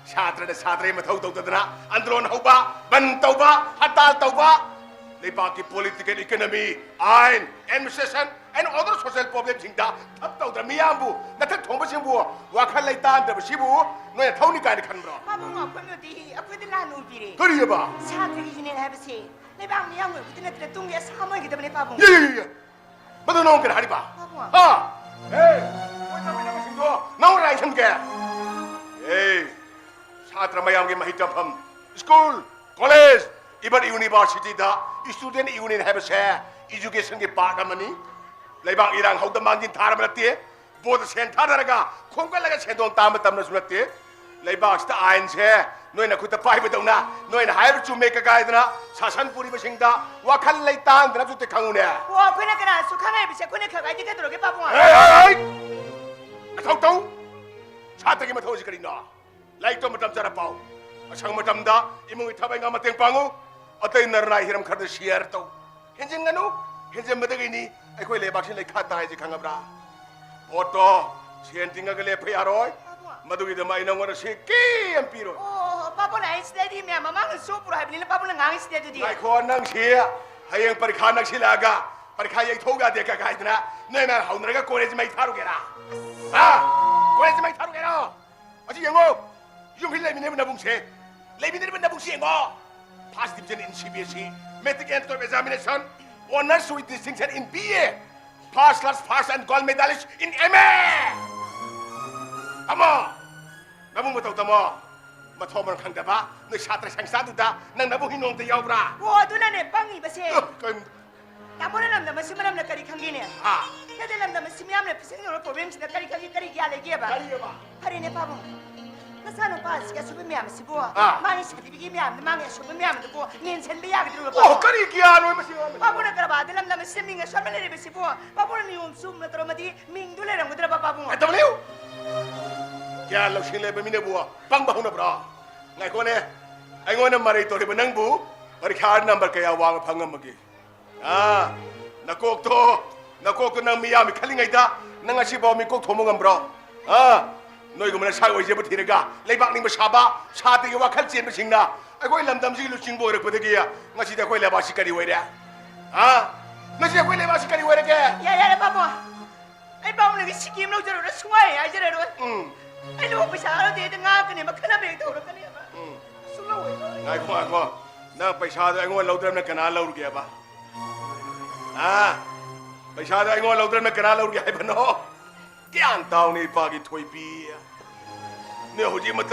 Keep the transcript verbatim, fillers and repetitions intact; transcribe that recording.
ꯁꯥꯇ꯭ꯔꯅ ꯁꯥꯇ꯭ꯔꯒꯤ ꯃꯊꯧ ꯇꯧꯗꯗꯅ ꯑꯟꯗꯣꯂꯟ ꯍꯧꯕ, ꯕꯟ ꯇꯧꯕ, ꯍꯔꯇꯥꯜ ꯇꯧꯕ, ꯂꯩꯕꯥꯛꯀꯤ political, economy, ꯑꯥꯏꯟ, administration and other social problemꯁꯤꯡꯗ ꯊꯕꯛ ꯇꯧꯗꯅ ꯃꯤꯌꯥꯝꯕꯨ ꯅꯊꯛ ꯊꯣꯡꯕꯁꯤꯡꯕꯨ ꯋꯥꯈꯜ ꯂꯩꯇꯥꯟꯗꯕꯁꯤꯕꯨ ꯅꯣꯏꯅ ꯊꯧꯅꯤ ꯀꯥꯏꯅ ꯈꯟꯕ꯭ꯔꯣ? ꯄꯥꯕꯨꯡ, ꯑꯩꯈꯣꯏꯅꯗꯤ, ꯑꯩꯈꯣꯏꯗꯤ ꯂꯥꯟꯅ ꯎꯕꯤꯔꯦ꯫ ꯀꯔꯤꯑꯕ? ꯁꯥꯇ꯭ꯔꯒꯤ ꯌꯨꯅꯤꯌꯟ ꯍꯥꯏꯕꯁꯤ ꯂꯩꯕꯥꯛ ꯃꯤꯌꯥꯝꯒꯤ ꯑꯣꯏꯕꯗꯤ ꯅꯠꯇꯅ ꯇꯨꯡꯒꯤ ꯑꯁꯥ ꯑꯃ ꯑꯣꯏꯒꯗꯕꯅꯦ, ꯄꯥꯕꯨꯡ꯫ ꯌꯦ, ꯌꯦ, ꯌꯦ, ꯌꯦ꯫ ꯃꯗꯨ ꯅꯉꯣꯟ ꯀꯅꯥ ꯍꯥꯏꯔꯤꯕ? ꯄꯥꯕꯨꯡ꯫ ꯍꯥ? ꯑꯦ, ꯃꯣꯏ ꯇꯧꯃꯤꯟꯅꯕꯁꯤꯡꯗꯣ ꯅꯉꯣꯟ ꯀꯅꯥ ꯏꯟꯁꯤꯟꯒꯦ? ꯑꯦ, ꯁꯥꯇ꯭ꯔ ꯃꯌꯥꯝꯒꯤ ꯃꯍꯩ ꯇꯝꯐꯝ, school, college, even universityꯗ student union ꯍꯥꯏꯕꯁꯦ educationꯒꯤ part ꯑꯃꯅꯤ꯫ ꯂꯩꯕꯥꯛ ꯏꯔꯥꯡ ꯍꯧꯗ ꯃꯥꯡꯖꯤꯟ ꯊꯥꯔꯕ ꯅꯠꯇꯦ꯫ ꯕꯣꯠꯇ ꯁꯦꯟ ꯊꯥꯗꯔꯒ ꯈꯣꯝꯒꯠꯂꯒ ꯁꯦꯟꯗꯣꯡ ꯇꯥꯟꯕ ꯃꯇꯝꯗꯁꯨ ꯅꯠꯇꯦ꯫ ꯂꯩꯕꯥꯛꯁꯤꯗ ꯑꯥꯏꯟꯁꯦ ꯅꯣꯏꯅ ꯈꯨꯠꯇ ꯄꯥꯏꯕꯗꯧꯅ ꯅꯣꯏꯅ ꯍꯥꯏꯕ ꯆꯨꯝꯃꯦ ꯀꯒꯥꯏꯗꯅ ꯁꯥꯁꯟ ꯄꯨꯔꯤꯕꯁꯤꯡꯗ ꯋꯥꯈꯜ ꯂꯩꯇꯥꯡꯗꯅ ꯑꯝꯇ ꯈꯪꯉꯨꯅꯦ꯫ ꯑꯣ, ꯑꯩꯈꯣꯏꯅ ꯀꯅꯥꯅꯁꯨ ꯈꯪꯍꯩꯕꯁꯦ ꯑꯩꯈꯣꯏꯅ ꯈꯪꯍꯩꯗꯤ ꯀꯩꯗꯧꯔꯒꯦ, ꯄꯥꯕꯨꯡ? ꯍꯦ, ꯍꯦ, ꯍꯦ! ꯅꯊꯧ ꯇꯧ! ꯁꯥꯇ꯭ꯔꯒꯤ ꯃꯊꯧ ꯑꯁꯤ ꯀꯔꯤꯅꯣ? ꯂꯥꯏꯔꯤꯛꯇꯣ ꯃꯇꯝ ꯆꯥꯅ ꯄꯥꯎ꯫ ꯑꯁꯪꯕ ꯃꯇꯝꯗ ꯏꯃꯨꯡꯒꯤ ꯊꯕꯛ ꯏꯪꯈꯥꯡ ꯃꯇꯦꯡ ꯄꯥꯡꯉꯨ꯫ ꯑꯇꯩ ꯅꯔꯅꯥꯏ ꯍꯤꯔꯝ ꯈꯔꯗ share ꯇꯧ꯫ ꯍꯦꯟꯖꯤꯟꯒꯅꯨ꯫ ꯍꯦꯟꯖꯤꯟꯕꯗꯒꯤꯅꯤ ꯑꯩꯈꯣꯏ ꯂꯩꯕꯥꯛꯁꯤ ꯂꯩꯈꯥ ꯇꯥꯏꯁꯦ ꯈꯪꯉꯕ꯭ꯔꯥ? ꯚꯣꯠꯇꯣ ꯁꯦꯟ ꯇꯤꯡꯉꯒ ꯂꯦꯞꯄ ꯌꯥꯔꯣꯏ꯫ ꯄꯥꯕꯨꯡ꯫ ꯃꯗꯨꯒꯤꯗꯃꯛ ꯑꯩ ꯅꯪꯉꯣꯟꯗ ꯁꯤ ꯀꯤ ꯑꯃ ꯄꯤꯔꯣꯏ꯫ ꯑꯣ, ꯄꯥꯕꯨꯡꯅ ꯍꯥꯏꯁꯤꯗꯗꯤ ꯃꯌꯥꯝ ꯃꯃꯥꯡꯗ ꯆꯣꯞꯄꯨꯔꯣ ꯍꯥꯏꯕꯅꯤꯅ ꯄꯥꯕꯨꯡꯅ ꯉꯥꯡꯉꯤꯁꯤꯗꯤ ꯑꯗꯨꯗꯤ꯫ ꯉꯥꯏꯈꯣ, ꯅꯪꯁꯤ ꯍꯌꯦꯡ ꯄꯔꯤꯈꯥ ꯅꯛꯁꯤꯜꯂꯛꯑꯒ ꯄꯔꯤꯈꯥ ꯌꯩꯊꯣꯛꯎ ꯌꯥꯗꯦ ꯀ ꯍꯥꯏꯗꯅ ꯅꯣꯏ ꯃꯌꯥꯝ ꯍꯧꯅꯔꯒ ꯀꯣꯂꯦꯖ ꯃꯩ ꯊꯥꯔꯨꯒꯦꯔꯥ? ꯍꯥ? ꯀꯣꯂꯦꯖ ꯃꯩ ꯊꯥꯔꯨꯒꯦꯔꯣ? ꯑꯁꯤ ꯌꯦꯡꯉꯣ, ꯌꯨꯝꯁꯤ ꯂꯩꯃꯤꯟꯅꯔꯤꯕ ꯅꯕꯨꯡꯁꯦ, ꯂꯩꯃꯤꯟꯅꯔꯤꯕ ꯅꯕꯨꯡꯁꯦ ꯌꯦꯡꯉꯣ꯫ First division in C B S E, matric and twelve examination, honors with distinction in B A, first class first and gold medalist in M A꯫ ꯇꯝꯃꯣ, ꯅꯕꯨꯡ ꯃꯇꯧ ꯇꯝꯃꯣ꯫ ꯃꯊꯣꯡ ꯃꯔꯝ ꯈꯪꯗꯕ ꯅꯣꯏ ꯁꯥꯇ꯭ꯔ ꯁꯪꯁꯊꯥꯗꯨꯗ ꯅꯪ ꯅꯕꯨꯡ ꯍꯤꯡ ꯅꯣꯡꯇ ꯌꯥꯎꯕ꯭ꯔꯥ? ꯑꯣ, ꯑꯗꯨꯅꯅꯦ ꯄꯪꯉꯤꯕꯁꯦ꯫ ꯑ, ꯀꯩꯅꯣ? ꯇꯥꯃꯣꯅ ꯂꯝꯗꯝ ꯑꯁꯤ ꯃꯔꯝꯅ ꯀꯔꯤ ꯈꯪꯒꯦꯅꯦ? ꯍꯥ? ꯅꯠꯇꯦ, ꯂꯝꯗꯝ ꯑꯁꯤ ꯃꯤꯌꯥꯝꯅ facing ꯇꯧꯔꯤꯕ problemꯁꯤꯗ ꯀꯔꯤ ꯈꯪꯒꯦ, ꯀꯔꯤ ꯒ꯭ꯌꯥꯟ ꯂꯩꯒꯦꯕ? ꯀꯔꯤꯑꯕ? ꯐꯔꯦꯅꯦ ꯄꯥꯕꯨꯡ, ꯅꯆꯥꯅꯨꯄꯥ ꯑꯁꯤꯒꯤ ꯑꯁꯣꯏꯕ ꯃꯌꯥꯝ ꯑꯁꯤꯕꯨ, ꯑꯥ꯫ ꯃꯥꯒꯤ certificate ꯃꯌꯥꯝꯗꯣ, ꯃꯥꯒꯤ ꯑꯁꯣꯏꯕ ꯃꯌꯥꯝꯗꯨꯕꯨ ꯃꯦꯟꯁꯤꯟꯕ ꯌꯥꯒꯗ꯭ꯔꯣ, ꯑꯣ, ꯄꯥꯕꯨꯡ? ꯀꯔꯤ ꯒ꯭ꯌꯥꯟ ꯑꯣꯏ ꯃꯁꯤ ꯑꯉꯥꯡ? ꯄꯥꯕꯨꯡꯅ ꯀꯔꯕꯥꯔꯗ ꯂꯝꯗꯝ ꯑꯁꯤꯗ ꯃꯤꯡ ꯑꯁꯣꯟꯕ ꯂꯩꯔꯤꯕꯁꯤꯕꯨ ꯄꯥꯕꯨꯡꯅ ꯅꯤꯌꯣꯝ ꯆꯨꯝꯅ ꯇꯧꯔꯝꯃꯗꯤ ꯃꯤꯡꯗꯨ ꯂꯩꯔꯝꯒꯗ꯭ꯔꯕ, ꯄꯥꯕꯨꯡ? ꯀꯩꯗꯧꯕꯅꯤ? ꯒ꯭ꯌꯥꯟ ꯂꯧꯁꯤꯡ ꯂꯩꯕ ꯃꯤꯅꯕꯨ ꯄꯪꯕ ꯍꯧꯅꯕ꯭ꯔꯣ? ꯉꯥꯏꯈꯣꯅꯦ, ꯑꯩꯉꯣꯟꯗ ꯃꯔꯩ ꯇꯧꯔꯤꯕ ꯅꯪꯕꯨ ꯄꯔꯤꯈꯥ number ꯀꯌꯥ ꯋꯥꯡꯅ ꯐꯪꯉꯝꯃꯒꯦ? ꯑꯥ, ꯅꯀꯣꯛꯇꯣ, ꯅꯀꯣꯛꯇꯣ ꯅꯪ ꯃꯤꯌꯥꯝꯒꯤ ꯈꯜꯂꯤꯉꯩꯗ ꯅꯪ ꯉꯁꯤꯐꯥꯎ ꯃꯤꯀꯣꯛ ꯊꯣꯡꯕ ꯉꯝꯕ꯭ꯔꯣ? ꯑꯥ, ꯅꯣꯏꯒꯨꯝꯕꯅ ꯁꯛ ꯑꯣꯏꯖꯕ ꯊꯤꯔꯒ ꯂꯩꯕꯥꯛ ꯅꯤꯡꯕ ꯁꯥꯕ, ꯁꯥꯇꯒꯤ ꯋꯥꯈꯜ ꯆꯦꯟꯕꯁꯤꯡꯅ ꯑꯩꯈꯣꯏ ꯂꯝꯗꯝꯁꯤꯒꯤ ꯂꯨꯆꯤꯡꯕ ꯑꯣꯏꯔꯛꯄꯗꯒꯤ ꯉꯁꯤꯗꯤ ꯑꯩꯈꯣꯏ ꯂꯩꯕꯥꯛꯁꯤ ꯀꯔꯤ ꯑꯣꯏꯔꯦ? ꯍꯥ? ꯉꯁꯤ ꯑꯩꯈꯣꯏ ꯂꯩꯕꯥꯛꯁꯤ ꯀꯔꯤ ꯑꯣꯏꯔꯒꯦ? ꯌꯥꯔꯦ, ꯌꯥꯔꯦ, ꯄꯥꯕꯨꯡ꯫ ꯑꯩ ꯄꯥꯕꯨꯡꯅꯒꯤ ꯁꯤꯀꯤ ꯑꯃ ꯂꯧꯖꯔꯨꯔ ꯁꯨꯡꯍꯥꯏ ꯍꯥꯏꯖꯔꯔꯣꯏ꯫ ꯎꯝ. ꯑꯩ ꯂꯨꯍꯣꯡ ꯄꯩꯁꯥ ꯂꯧꯗꯦ, ꯍꯦꯛꯇ ꯉꯥꯡꯉꯛꯀꯅꯦꯕ, ꯈꯠꯅꯕ ꯍꯦꯛꯇ ꯍꯧꯔꯛꯀꯅꯦꯕ꯫ ꯎꯝ. ꯁꯨꯡꯂꯧ ꯍꯦꯛ ꯂꯧꯔꯣꯏ꯫ ꯉꯥꯏꯈꯣ, ꯉꯥꯏꯈꯣ. ꯅꯪ ꯄꯩꯁꯥꯗꯣ ꯑꯩꯉꯣꯟꯗ ꯂꯧꯗ꯭ꯔꯕꯅ ꯀꯅꯥ ꯂꯧꯔꯨꯒꯦꯕ? ꯍꯥ? ꯄꯩꯁꯥꯗꯣ ꯑꯩꯉꯣꯟꯗ ꯂꯧꯗ꯭ꯔꯕꯅ ꯀꯅꯥ ꯂꯧꯔꯨꯒꯦ ꯍꯥꯏꯕꯅꯣ? ꯒ꯭ꯌꯥꯟ ꯇꯥꯎꯅꯦ, ꯏꯄꯥꯒꯤ ꯊꯣꯏꯕꯤ꯫ ꯅꯣꯏ ꯍꯧꯖꯤꯛ ꯃꯇꯝ